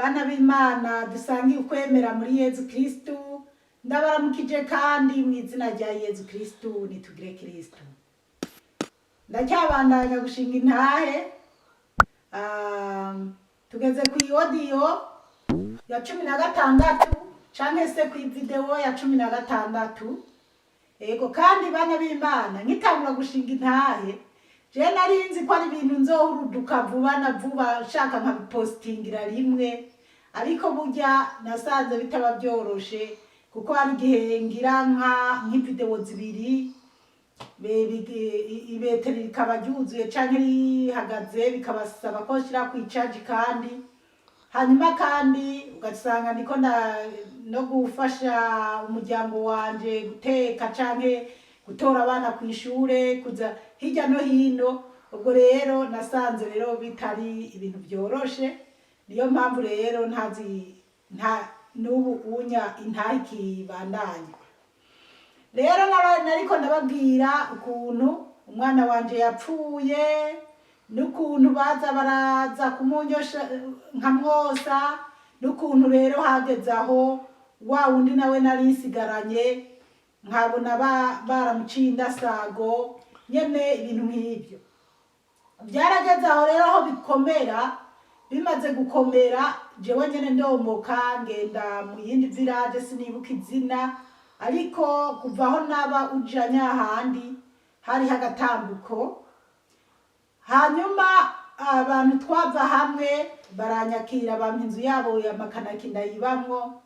Bana b'Imana dusangiye ukwemera muri Yezu Kristu, ndabaramukije kandi mu izina rya Yezu Kristu. Nitugire Kristu. Ndacyabandanya gushinga intahe. Tugeze ku audio ya 16 canke se ku video ya 16. Ego, kandi bana b'Imana, nkitangura gushinga intahe, je nari nzi ko ari ibintu nzohuruduka vuba na vuba, nshaka nkabipostingira rimwe, ariko burya nasanze bitaba byoroshe, kuko hari igihe ngira nk'ivideo zibiri, ibeteri rikaba ryuzuye canke rihagaze, bikabasaba ko nshira kw'icaji, kandi hanyuma kandi ugasanga ndiko no gufasha umuryango wanje guteka canke gutora abana kw'ishure, kuza hirya no hino. Ubwo rero nasanze rero bitari ibintu vyoroshe. Niyo mpamvu rero ntazi nta n'ubu unya intahe ikibandanya. Rero nariko ndababwira ukuntu umwana wanje yapfuye, n'ukuntu baza baraza kumunyosha nkamwosa, n'ukuntu rero hageze aho wa wundi nawe nari nsigaranye nkabona baramuciye indasago nyene, ibintu nk'ibyo. Byarageze aho rero aho bikomera. Bimaze gukomera, jewe nyene ndomoka, ngenda mu yindi village, sinibuka izina, ariko kuva aho naba uja nyahandi hariho agatambuko. Hanyuma abantu twava hamwe baranyakira, bampa inzu yabo ya makanaki, ndayibamwo.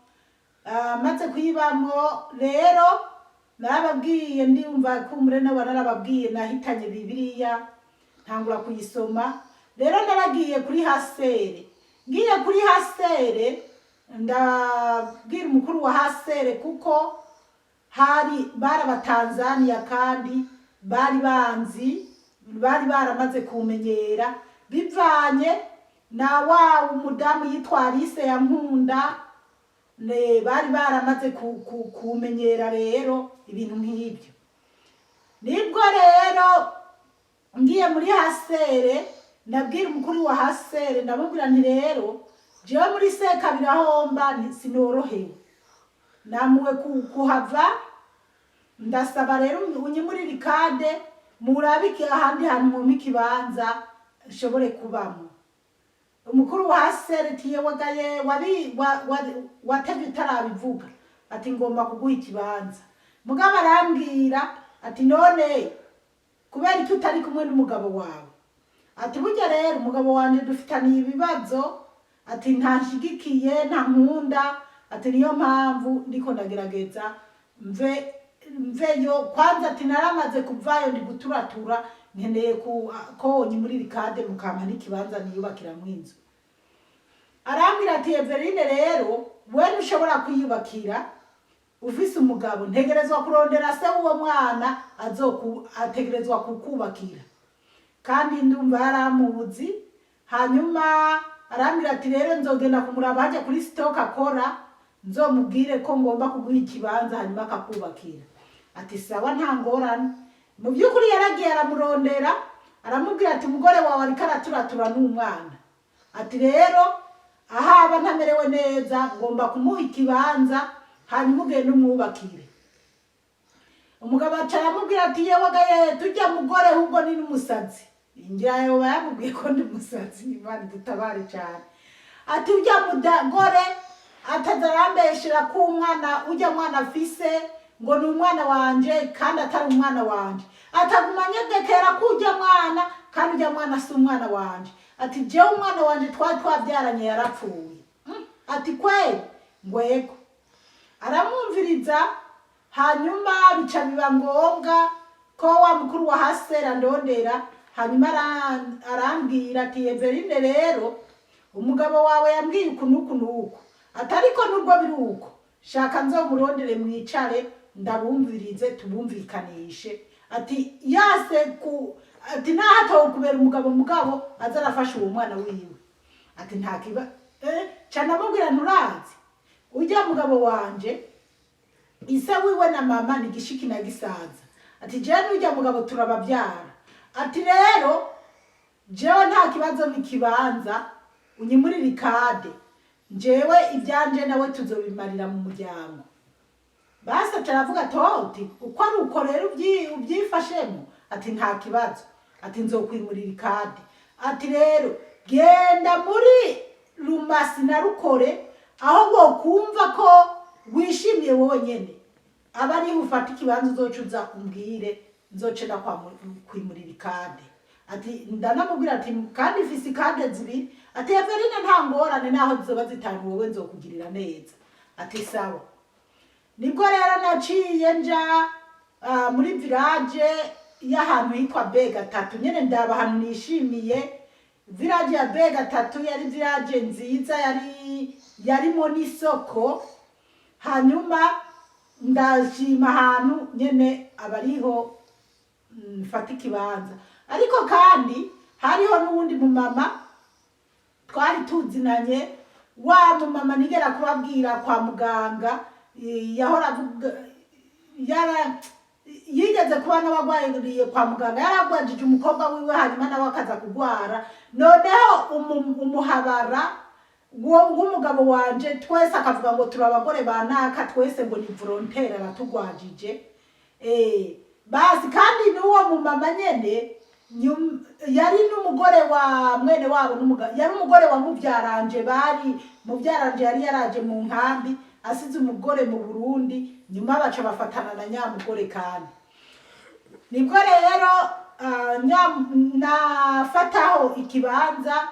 Maze kuyibamwo rero, narababwiye, ndumva kumbure nabo narababwiye, nahitanye Bibiliya, ntangura kuyisoma. Rero naragiye kuri HCR. Ngiye kuri HCR, ndabwira umukuru wa HCR, kuko hari bari Abatanzaniya kandi bari banzi, bari baramaze kumenyera bivanye na wa umudamu yitwa Alice ya Nkunda. Bari baramaze kumenyera rero ibintu nk'ibyo. Nibwo rero ngiye muri HCR, ndabwira umukuru wa HCR, ndamubwira nti: "Rero jewe muri sekabiri aho mba sinorohewe, namuwe kuhava. Ndasaba rero unyimurire ikade, murabike ahandi hantu mumpe ikibanza nshobore kubamo." Umukuru wa HCR ati: "Yewagaye, watevye utarabivuga." Ati: "Ngomba kuguha ikibanza." Mugabo arambwira ati: "None kubera iki utari kumwe n'umugabo wawe?" Ati: "Burya rero umugabo wanje dufitaniye ibibazo." Ati: "Ntanshigikiye, nta nkunda." Ati: "Niyo mpamvu ndiko ndagerageza mveyo kwanza." Ati: "Naramaze kuvayo, ndi guturatura, nkeneye ko muri rikade mukampa n'ikibanza niyubakiramwo inzu." Arambwira ati: "Everine, rero we ntushobora kwiyubakira ufise umugabo, ntegerezwa kurondera se w'uwo mwana azoku ategerezwa kukubakira." Kandi ndumva yaramuzi. Hanyuma arambwira ati: "Rero nzogenda kumuraba hajya kuri stock akora, nzomubwire ko ngomba kuguha ikibanza, hanyuma akakubakira." Ati: "Sawa, nta ngorane." Mu by'ukuri yaragiye aramurondera, aramubwira ati: "Umugore wawe ariko araturatura n'umwana." Ati: "Rero ahaba ntamerewe neza, ngomba kumuha ikibanza, hanyuma ugende umwubakire." Umugabo aca aramubwira ati: "Yewe gaye, tujya mugore ahubwo ni n'umusazi." Ngira yoba yamubwiye ko ndi umusazi, Imana dutabare cyane. Ati: "Ujya mugore ataza arambeshera ko umwana, ujya mwana afise, ngo ni umwana wanje kandi atari umwana wanje. Ataguma anyegekera ko ujya mwana, kandi ujya mwana si umwana wanje." Ati: "Jewe umwana wanje twari twabyaranye yarapfuye." Ati: "Kweli?" Ngwego. Aramwumviriza, hanyuma bica biba ngombwa ko wa mukuru wa HCR andondera. Hanyuma arambwira ati: "Everine, rero umugabo wawe yambwiye uku n'uku n'uku." Ati: "Ariko nubwo biri uko, shaka nzomurondere, mwicare, ndabumvirize, tubumvikanishe." Ati: "Yase ku," ati, "naho kubera umugabo, mugabo aza arafasha uwo mwana wiwe." Ati: "Nta kiba." Ca ndamubwira: "Nturazi ujya mugabo wanje, ise wiwe na mama ni gishiki na gisaza." Ati: "Jewe n'ujya mugabo turababyara." Ati: "Rero jewe nta kibazo n'ikibanza, unyimurire ikade." Njyewe ibyanje nawe tuzobimarira mu muryango. Basi aca aravuga ati: "Oh," ati, "uko ari uko rero ubyifashemo," ati, "nta kibazo," ati, "nzokwimurira ikadi." Ati: "Rero genda muri Rumasi na Rukore, aho wokumva ko wishimiye wowe nyene, aba ariho ufata ikibanza, uzoca uza umbwire, nzoce ndakwimurira ikade." Ati ndanamubwira ati: "Kandi mfise ikade zibiri." Ati: "Everine, nta ngorane, naho zizoba zitanu, wowe nzokugirira neza." Ati: "Sawa." Nibwo rero naciye nja muri village y'ahantu hitwa B3 nyene, ndaba ahantu nishimiye. Village ya B3 yari village nziza, yarimo n'isoko. Hanyuma ndashima ahantu nyene abariho mfata ikibanza. Ariko kandi hariho n'uwundi mumama twari tuzinanye, wa mumama nigera kubabwira kwa muganga, yahora avuga, yara yigeze kuba n'abagwariye kwa muganga, yaragwajije umukobwa wiwe, hanyuma nawe akaza kugwara. Noneho umuhabara w'umugabo wanje twese akavuga ngo turi abagore ba naka twese, ngo ni volontaire aratugwajije. Basi kandi n'uwo mumama nyene yari n'umugore wa mwene wabo, yari umugore wa mubyaranje. Bari mubyaranje yari yaraje mu nkambi asize umugore mu Burundi, nyuma baca bafatana na nyamugore. Kandi nibwo rero nafataho ikibanza,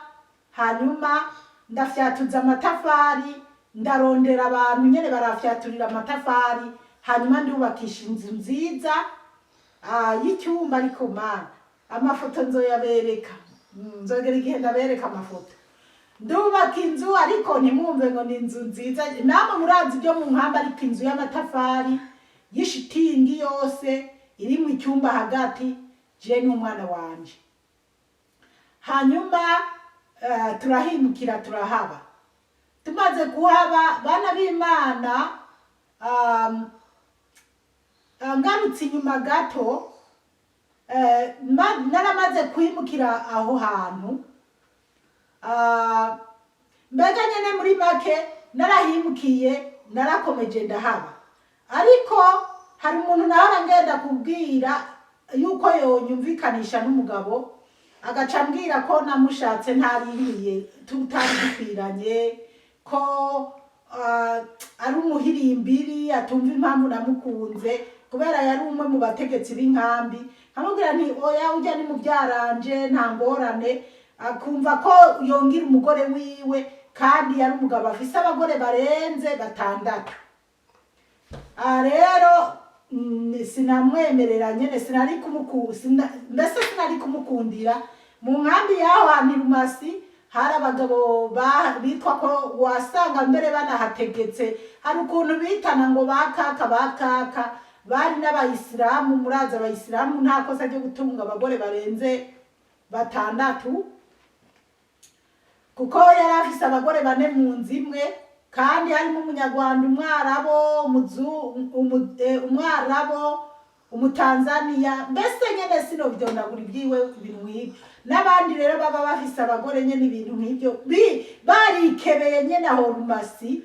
hanyuma ndafyatuza amatafari, ndarondera abantu nyene barafyaturira amatafari, hanyuma ndubakisha inzu nziza y'icyumba. Ariko mana, amafoto nzoyabereka. Nzogera igihe ndabereka amafoto. Ndubaka inzu, ariko ntimwumve ngo ni inzu nziza, namwe murazi ibyo mu nkambi, ariko inzu y'amatafari y'ishitingi yose, iri mu icyumba hagati, je n'umwana wanje. Hanyuma turahimukira, turahaba. Tumaze kuhaba, bana b'Imana, ngarutse inyuma gato, naramaze kwimukira aho hantu. Mbega nyene muri make narahimukiye, narakomeje ndahaba. Ariko hari umuntu nahora ngenda kubwira yuko yonyumvikanisha n'umugabo, agaca ambwira ko namushatse ntari nkwiye, tutari dukwiranye, ko ari umuhirimbiri, atumva impamvu namukunze, kubera yari umwe mu bategetsi b'inkambi. Nkamubwira nti: "Oya, ujya ni mubyaranje, nta ngorane." Akumva ko yongira umugore wiwe, kandi yari umugabo afise abagore barenze batandatu. Aha rero sinamwemerera nyene, sinari mbese sinari kumukundira. Mu nkambi y'aho hantu i Rumasi hari abagabo bitwa ko wasanga mbere banahategetse, hari ukuntu bitana ngo ba kaka, ba kaka, bari n'abayisilamu. Murazi abayisilamu nta kosa ryo gutunga abagore barenze batandatu, kuko yari afise abagore bane mu nzu imwe, kandi harimo umunyarwanda, umwarabo, umwarabo, umutanzaniya, mbese nyene sinovyondagura ibyiwe, ibintu nk'ibyo. N'abandi rero baba bafise abagore nyene, ibintu nk'ibyo. Barikebeye nyene aho Rumasi,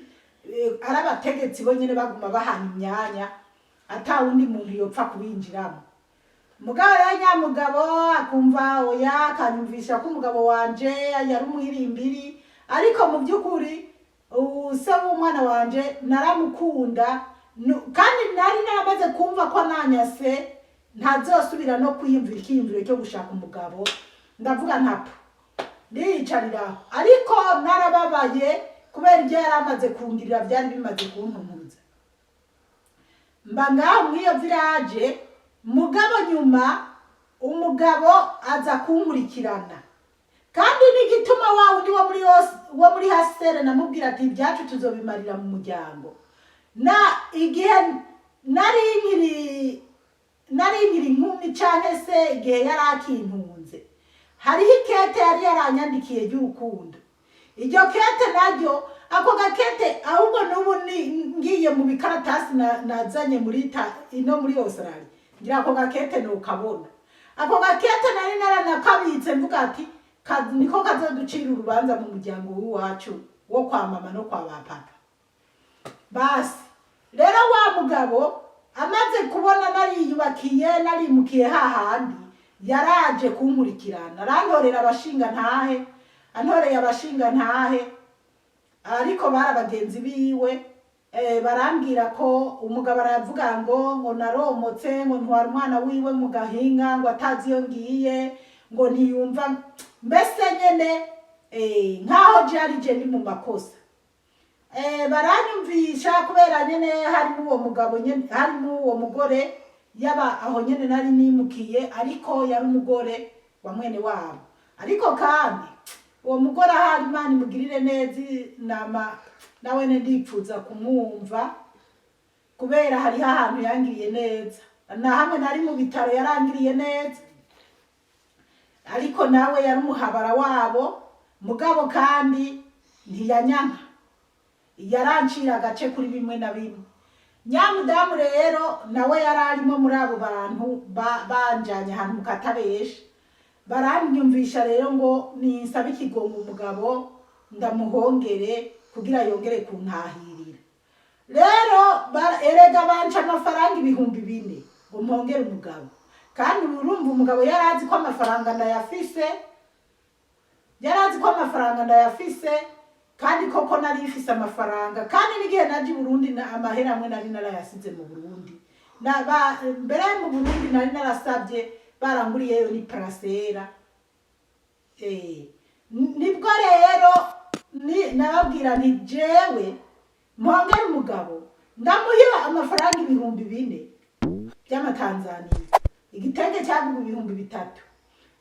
ari abategetsi bo nyene baguma bahana imyanya, ata wundi muntu yopfa kubinjiramo. Mugabo rero nyamugabo akumva oya, akanyumvisha ko umugabo wanje yari umuhirimbiri. Ariko mu by'ukuri se w'umwana wanje naramukunda, kandi nari naramaze kumva ko nanyase ntazosubira no kwiyumvira ikiyumviro cyo gushaka umugabo. Ndavuga ntapo ndiyicariraho, ariko narababaye kubera ibyo yari amaze kungirira, byari bimaze kuntumuza. Mba ngaho muri iyo village. Mugabo nyuma umugabo aza kunkurikirana, kandi n'igituma wa wundi wo muri hasere namubwira ati: "Ibyacu tuzobimarira mu muryango." Na igihe nari nkiri inkumi, canke se igihe yari akintunze, hariho ikete yari yaranyandikiye ry'urukundo. Iryo kete naryo, ako gakete, ahubwo n'ubu ni ngiye mu bikaratasi nazanye muri ino muri Australia, ngira ako gakete nokabona. Ako gakete nari naranakabitse, mvuga ati: "Niko kazoducira urubanza mu muryango w'iwacu." Wo kwa mama no kwa ba papa. Basi rero wa mugabo amaze kubona nariyubakiye, narimukiye hahandi, yaraje kunkurikirana, arantorera abashinga ntahe. Antoreye abashinga ntahe, ariko bari abagenzi biwe, barambwira ko umugabo aravuga ngo naromotse, ngo ntwara umwana wiwe mu gahinga, ngo atazi iyo ngiye, ngo ntiyumva mbese nyene, nkaho je ari je ndi mu makosa. Baranyumvisha kubera nyene harimo uwo mugabo nyene, harimo uwo mugore yaba aho nyene nari nimukiye, ariko yari umugore wa mwene wabo. Ariko kandi uwo mugore ahari, Imana imugirire neza, nama nawene ndipfuza kumwumva, kubera hariho ahantu yangiriye neza, na hamwe nari mu bitaro yarangiriye neza. Ariko nawe yari umuhabara wabo, mugabo kandi ntiyanyanka, yarancira agace kuri bimwe na bimwe. Nyamudamu rero nawe yari arimo muri abo bantu banjanye ahantu mu katabesha. Baranyumvisha rero ngo ninsabe ikigongo umugabo, ndamuhongere kugira yongere kuntahirira. Rero erega banca amafaranga 4000 ngo mpongere umugabo. Kandi urumva umugabo yari azi ko amafaranga ndayafise, yari azi ko amafaranga ndayafise, kandi koko nari mfise amafaranga. Kandi n'igihe naje i Burundi amahera amwe nari narayasize mu Burundi. Mbere mu Burundi nari narasabye, baranguriyeyo ni parasera. Nibwo rero nababwira nti jewe mpongere umugabo ndamuhira amafaranga 4000 by'amatanzaniya, igitenge cyaguga 3000.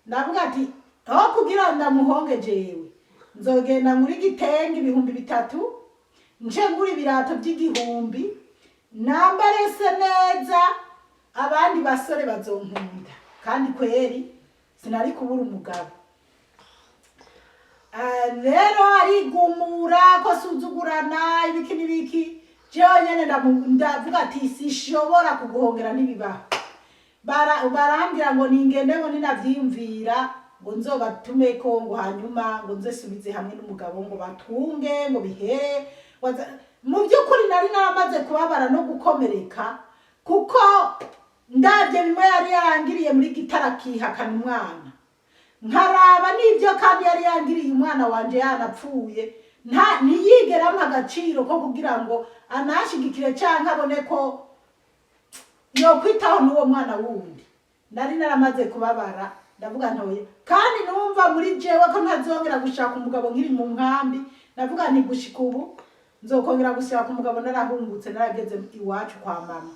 Ndavuga ati aho kugira ndamuhonge, jewe nzogenda ngura igitenge 3000, nce ngura ibirato by'igihumbi, nambare se neza, abandi basore bazonkunda. Kandi kweri sinari kubura umugabo. Rero arigumura ko suzugurana ibiki n'ibiki. Jewe nyene ndavuga ati sishobora kuguhongera, ntibibaho. Barambwira ngo ningende, ngo ninavyiyumvira ngo nzobatumeko, ngo hanyuma ngo nze subize hamwe n'umugabo, ngo batunge, ngo bihere. Mu by'ukuri nari naramaze kubabara no gukomereka, kuko ndabye bimwe yari yarangiriye muri gitara akihakana umwana, nkaraba n'ibyo kandi yari yangiriye umwana wanje yanapfuye, nta ntiyigera ampa agaciro ko kugira ngo anashigikire canke abone ko yokwitaho n'uwo mwana wundi. Nari naramaze kubabara, ndavuga ntoye, kandi numva muri jewe ko ntazongera gushaka umugabo nkiri mu nkambi. Ndavuga nti gushika ubu nzokongera gushaka umugabo narahungutse, narageze iwacu kwa mama.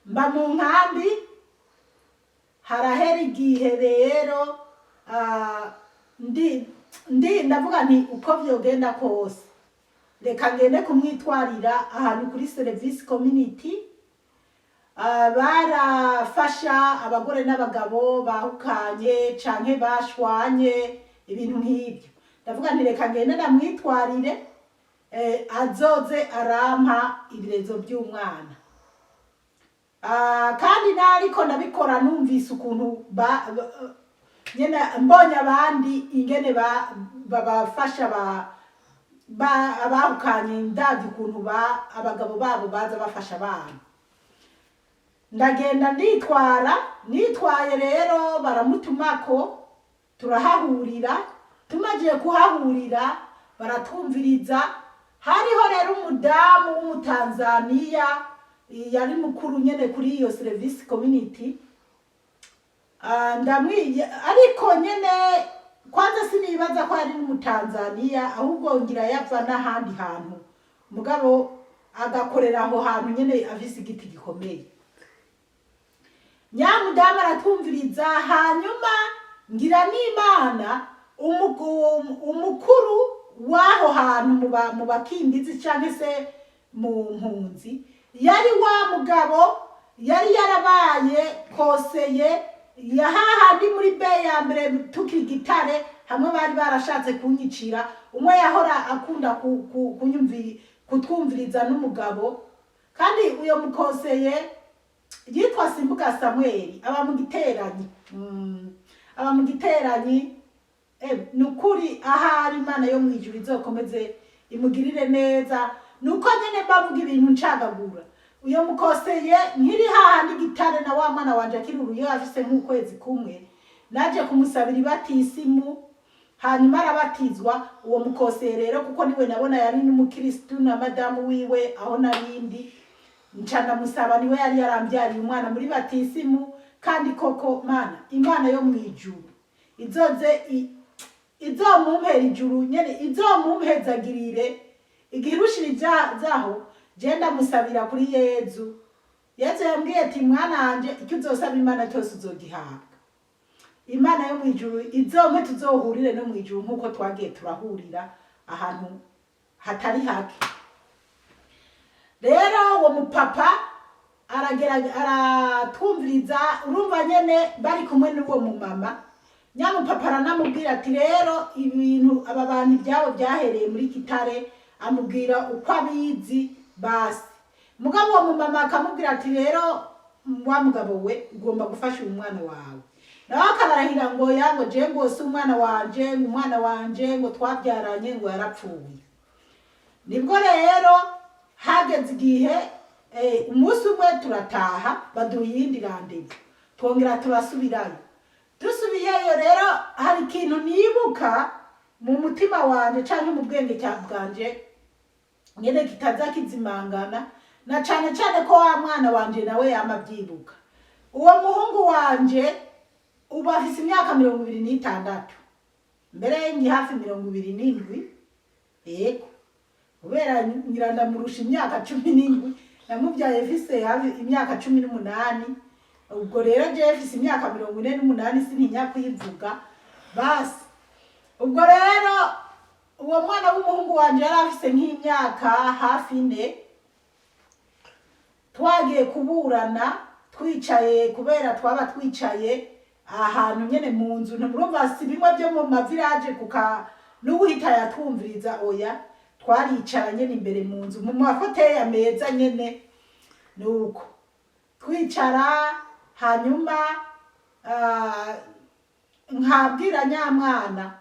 Mba mu nkambi harahera igihe rero, ndi ndavuga nti uko vyogenda kose reka ngende kumwitwarira ahantu kuri service community. Barafasha abagore n'abagabo bahukanye canke bashwanye, ibintu nk'ibyo. Ndavuga nti reka ngende ndamwitwarire, azoze arampa ibirezo by'umwana. Kandi nariko ndabikora numvise ukuntu nyene mbonye abandi ingene babafasha abahukanye, ndavye ukuntu abagabo babo baza bafasha abana. Ndagenda nditwara. Nitwaye rero baramutumako, turahahurira. Tumaze kuhahurira baratwumviriza. Hariho rero umudamu w'umutanzaniya yari mukuru nyene kuri iyo service community. Ndamwiye, ariko nyene kwanza sinibaza ko ari n'umutanzaniya, ahubwo ngira yava n'ahandi hantu, mugabo agakorera aho hantu nyene afise igiti gikomeye. Nyamudamu aratwumviriza. Hanyuma ngira n'Imana, umukuru w'aho hantu mu bakimbizi canke se mu mpunzi yari wa mugabo yari yarabaye conseiller ya hahandi muri B ya mbere tukiri Gitare, hamwe bari barashatse kunyicira. Umwe yahora akunda kutwumviriza n'umugabo. Kandi uyo mu conseiller yitwa Simbuga Samuel, aba mu Giteranyi. Aba mu Giteranyi. Ni ukuri ahari Imana yo mu ijuru izokomeze imugirire neza. Nuko nyene bavuga ibintu ncagagura. Uyo mukoseye nkiri hahandi gitare na wa mwana wanje akiri uruyo, afise nk'ukwezi kumwe, naje kumusabira ibatisimu, hanyuma arabatizwa. Uwo mukoseye rero, kuko niwe nabona yari n'umukristu na madamu wiwe, aho narindi nca ndamusaba, niwe yari yarambyariye umwana muri batisimu. Kandi koko Mana, Imana yo mu ijuru izoze izomumpera ijuru nyene, izomumpezagirire igirushiri zaho. Je ndamusabira kuri Yezu. Yezu yambwiye ati: "Mwana wanje, icyo uzosaba Imana cyose uzogihabwa." Imana yo mu ijuru izompe tuzohurire no mu ijuru, nk'uko twagiye turahurira ahantu hatari hake. Rero uwo mupapa aragera aratwumviriza. Urumva nyene bari kumwe n'uwo mumama, nyamupapa aranamubwira ati: "Rero ibintu aba bantu ibyabo byahereye muri Kitare." Amubwira uko abizi. Basi mugabo uwo mumama akamubwira ati: "Rero wa mugabo we, ugomba gufasha uyu mwana wawe." Nawe akabarahira ngo ya, ngo je ngo si umwana wanje, ngo umwana wanje ngo twabyaranye ngo yarapfuye. Nibwo rero hageze igihe, umunsi umwe turataha, baduha iyindi rendez-vous, twongera turasubirayo. Dusubiyeyo rero, hari ikintu nibuka mu mutima wanje canke mu bwenge bwanje nyene kitaza kizimangana, na cane cane ko wa mwana wanje nawe yama abyibuka. Uwo muhungu wanje ubu afise imyaka 26, mbere ngi hafi 27. Yego, kubera ngira ndamurusha imyaka 17. Namubyaye mfise hafi imyaka 18. Ubwo rero jewe mfise imyaka 48, sintinya kwivuga. Basi ubwo rero uwo mwana w'umuhungu wanje yari afise nk'imyaka hafi 4, twagiye kuburana, twicaye, kubera twaba twicaye ahantu nyene mu nzu. Ntimurumva, si bimwe byo mu mavillage kuka n'uwuhita yatwumviriza, oya, twaricara nyene imbere mu nzu mu mafauteuils meza nyene. Nuko twicara, hanyuma nkabwira nyamwana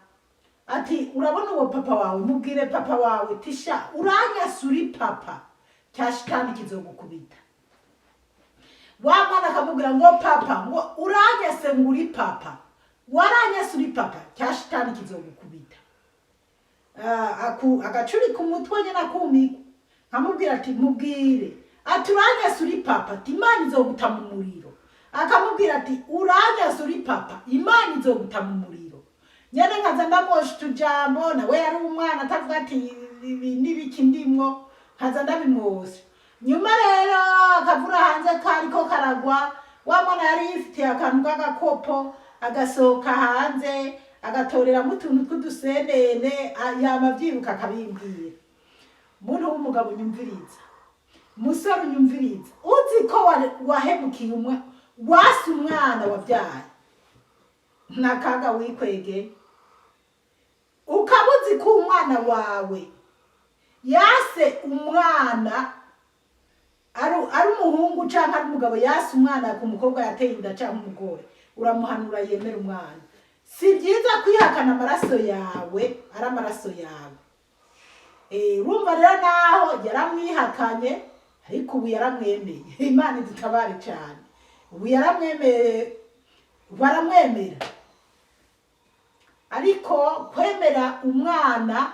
ati: "Urabona uwo papa wawe, mubwire papa wawe tisha uranyasa uri papa, cya shitani kizogukubita." Wa mwana akamubwira ngo: "Papa, ngo uranyase, ngo uri papa, waranyase uri papa, cya shitani kizogukubita." Agacurika umutwe nyine akumigwa. Nkamubwira ati: "Mubwire ati uranyase uri papa, ati Imana izoguta mu muriro." Akamubwira ati: "Uranyase uri papa, Imana izoguta mu muriro." Nyene nkaza ndamwosha utujambo, nawe yari umwana atavuga ati ibi n'ibiki ndimwo, nkaza ndabimwosha. Nyuma rero akavura hanze kariko karagwa, wa mwana yari yifitiye akantu k'agakopo, agasohoka hanze agatoreramo utuntu tw'udusenene. Yama avyibuka akabimbwira. Muntu w'umugabo unyumviriza, musore unyumviriza, uzi ko wahemukiye umwe, wase umwana wabyaye, n'akaga wikwege. Ukaba uzi ko umwana wawe yase umwana, ari umuhungu canke ari umugabo, yase umwana ku mukobwa yateye inda canke umugore, uramuhanura yemera umwana. Si byiza kwihakana amaraso yawe, ari amaraso yawe. Urumva rero naho yaramwihakanye, ariko ubu yaramwemeye. Imana idutabare cyane. Ubu yaramwemeye, baramwemera. Ariko kwemera umwana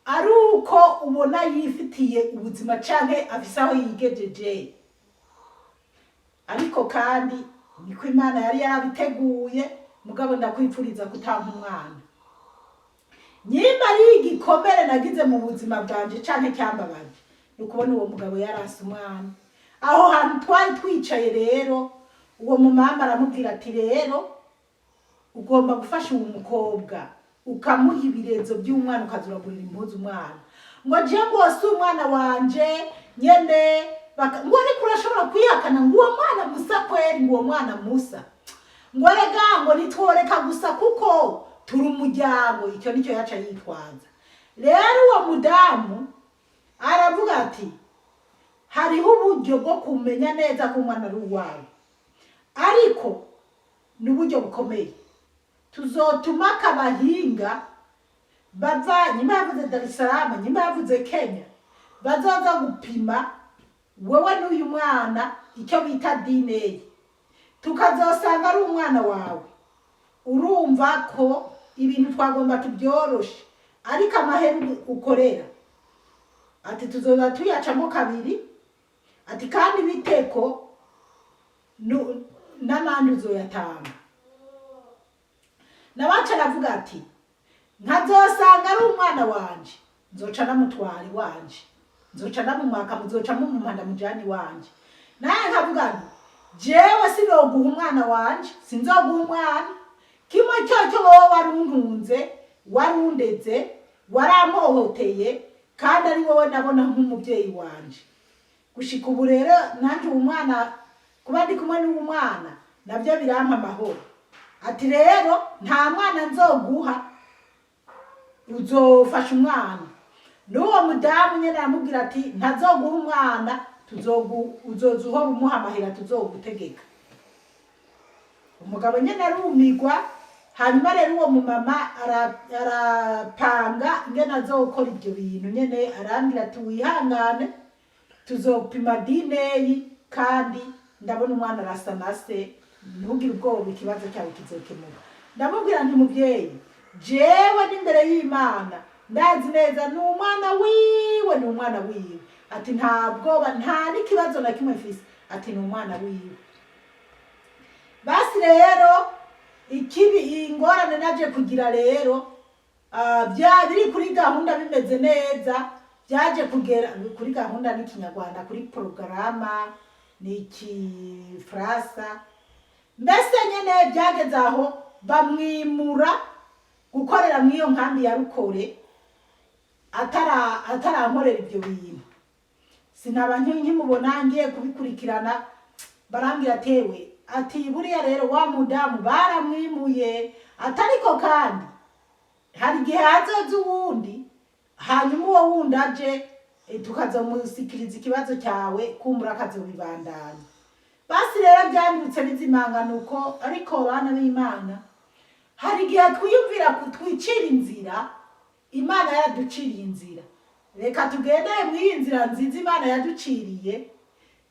ari uko ubona yifitiye ubuzima canke afise aho yigejeje. Ariko kandi niko Imana yari yarabiteguye. Mugabo ndakwipfuriza kutanka umwana. Nyimba ari igikomere nagize mu buzima bwanje canke cyambabaje, ni ukubona uwo mugabo yarase umwana. Aho hantu twari twicaye rero, uwo mumama aramubwira ati: "Rero ugomba gufasha uwo mukobwa, ukamuha ibirezo by'umwana, ukaza uragurira impuzu umwana." Ngo je ngo si umwana wanje nyene. Ngo ariko urashobora kwihakana ngo uwo mwana musa kweri, ngo uwo mwana musa, ngo rega ngo nitworeka gusa kuko turi umuryango. Icyo nicyo yaca yitwaza. Rero uwo mudamu aravuga ati: "Hariho uburyo bwo kumenya neza ko umwana ari uwawe, ariko ni uburyo bukomeye." Tuzotuma akabahinga bava, nyuma yavuze Dar es Salaam, nyuma yavuze Kenya, bazoza gupima wewe n'uyu mwana icyo bita DNA, tukazosanga ari umwana wawe. Urumva ko ibintu twagomba tubyoroshe, ariko amahera ukorera, ati tuzoza tuyacamo kabiri, ati kandi biteko n'amandi uzoyatanga. Nawaca aravuga ati nkazosanga ari umwana wanje, nzoca namutwara iwanje, nzoca namumwaka, muzoca mumumpa ndamujana iwanje. Naye nkavuga nti jewe sinoguha umwana wanje, sinzoguha umwana. Kimwe cyocyo, wowe waruntunze, warundeze, warampohoteye, kandi ari wowe nabona nk'umubyeyi wanje. Gushika ubu rero nanjye uwo mwana, kuba ndi kumwe n'uwo mwana nabyo birampa amahoro. Ati rero nta mwana nzoguha, uzofasha umwana. N'uwo mudamu nyene aramubwira ati ntazoguha umwana, uzoza uhora umuha amahera tuzogutegeka. Umugabo nyene arumigwa. Hanyuma rero uwo mumama arapanga ingene azokora ibyo bintu nyene, arambwira ati wihangane, tuzopima DNA, kandi ndabona umwana arasa na se, ntugire ubwoba, ikibazo cyawe kizokemuka. Ndamubwira nti mubyeyi, jewe n'imbere y'Imana ndazi neza ni umwana wiwe, ni umwana wiwe. Ati nta bwoba, nta n'ikibazo na kimwe mfise, ati ni umwana wiwe. Basi rero ikibi, ingorane naje kugira rero, bya biri kuri gahunda bimeze neza, byaje kugera kuri gahunda n'ikinyarwanda, kuri porogaramu n'ikifrasa, mbese nyene byageze aho bamwimura gukorera muri iyo nkambi ya Rukore atarankorera ibyo bintu. Sinaba nkimubona, ngiye kubikurikirana barambwira atewe, ati buriya rero wa mudamu baramwimuye, atariko kandi hari igihe hazoza uwundi, hanyuma uwo wundi aje, tukazomusikiriza ikibazo cyawe, kumbura akazobibandanya. Basi rero byandutse bizimangana uko. Ariko bana b'Imana, hari igihe twiyumvira twicira inzira, Imana yaraduciriye inzira. Reka tugendere muri iyi nzira nziza Imana yaduciriye,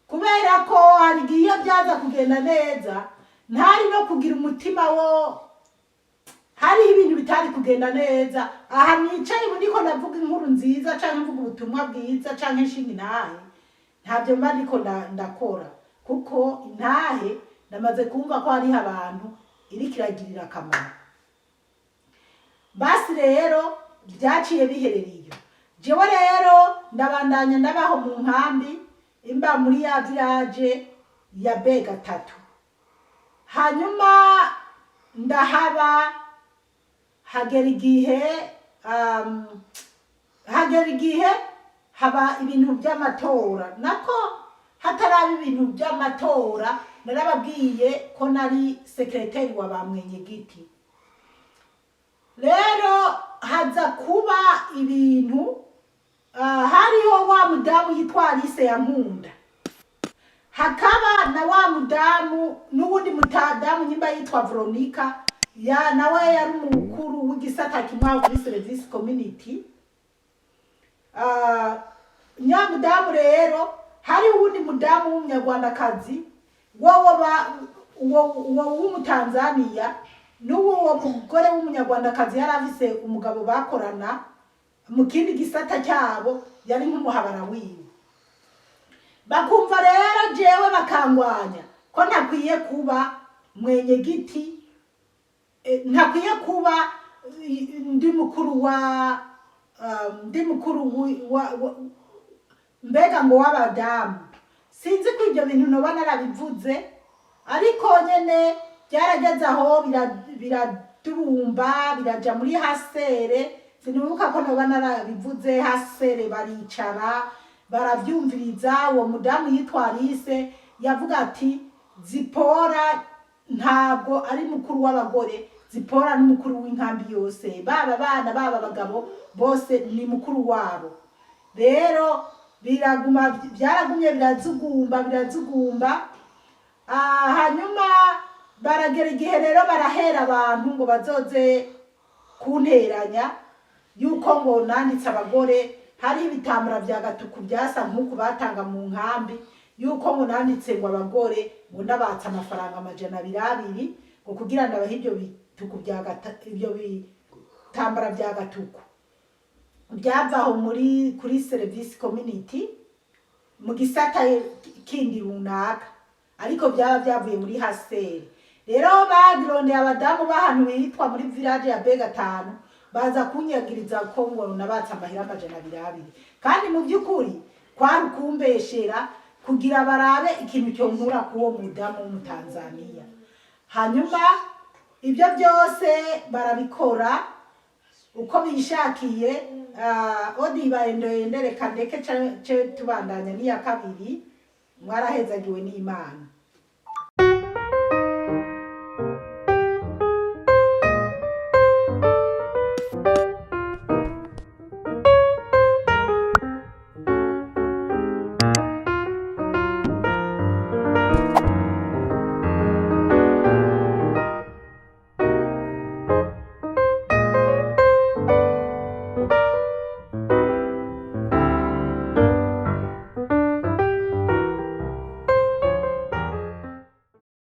kubera ko hari igihe iyo byaza kugenda neza ntari no kugira umutima wo, hariho ibintu bitari kugenda neza. Aha nicaye ubu ndiko ndavuga inkuru nziza, canke mvuga ubutumwa bwiza, canke nshinga intahe, ntabyo mba ndiko ndakora, kuko intahe ndamaze kumva ko hariho abantu iriko iragirira akamaro. Basi rero byaciye biherera iyo. Jewe rero ndabandanya ndabaho mu nkambi, imba muri ya village ya B3. Hanyuma ndahaba, hagera igihe hagera igihe haba ibintu by'amatora. Nako hataraba ibintu by'amatora, narababwiye ko nari secrétaire wa ba mwenyegiti. Rero haza kuba ibintu, hariho wa mudamu yitwa Alice ya Nkunda, hakaba na wa mudamu n'uwundi mutadamu nyimba yitwa Veronica, ya nawe yari umukuru w'igisata kimwe aho kuri service community. Nyamudamu rero, hari uwundi mudamu w'umunyarwandakazi, wowo ba uwo w'umutanzaniya n'uwo mugore w'umunyarwandakazi yari afise umugabo bakorana mu kindi gisata cyabo, yari nk'umuhabara wiwe. Bakumva rero jewe bakangwanya ko ntakwiye kuba mwenyegiti, ntakwiye kuba ndi mukuru wa ndi mukuru wa mbega ngo w'abadamu. Sinzi ko ibyo bintu noba narabivuze, ariko nyene byarageze aho biraturumba, biraja muri hasere. Sinibuka ko noba narabivuze. Hasere baricara baravyumviriza. Uwo mudamu yitwa Alice yavuga ati Zipora ntabwo ari mukuru w'abagore, Zipora ni mukuru w'inkambi yose, baba abana baba abagabo bose ni mukuru wabo. Rero biraguma, byaragumye birazugumba, birazugumba. Hanyuma Baragera igihe rero barahera abantu ngo bazoze kunteranya yuko ngo nanditse abagore, hariho ibitambara bya gatuku byasa nk'uku batanga mu nkambi, yuko ngo nanditse ngo abagore ngo ndabatse amafaranga 200 ngo kugira ndabahe ibyo bituku bya ibyo bitambara bya gatuku byavaho muri kuri service community mu gisata kindi runaka, ariko byaba byavuye muri HCR. Rero bagirondeye abadamu b'ahantu bitwa muri village ya B5, baza kunyagiriza ko ngo nabatse amahera 200, kandi mu by'ukuri kwari ukumbeshera kugira barabe ikintu cyo nkura k'uwo mudamu w'Umutanzaniya. Hanyuma ibyo byose barabikora uko bishakiye. Audio ibaye ndende, reka ndeke ce tubandanya n'iya kabiri. Mwarahezagiwe n'Imana.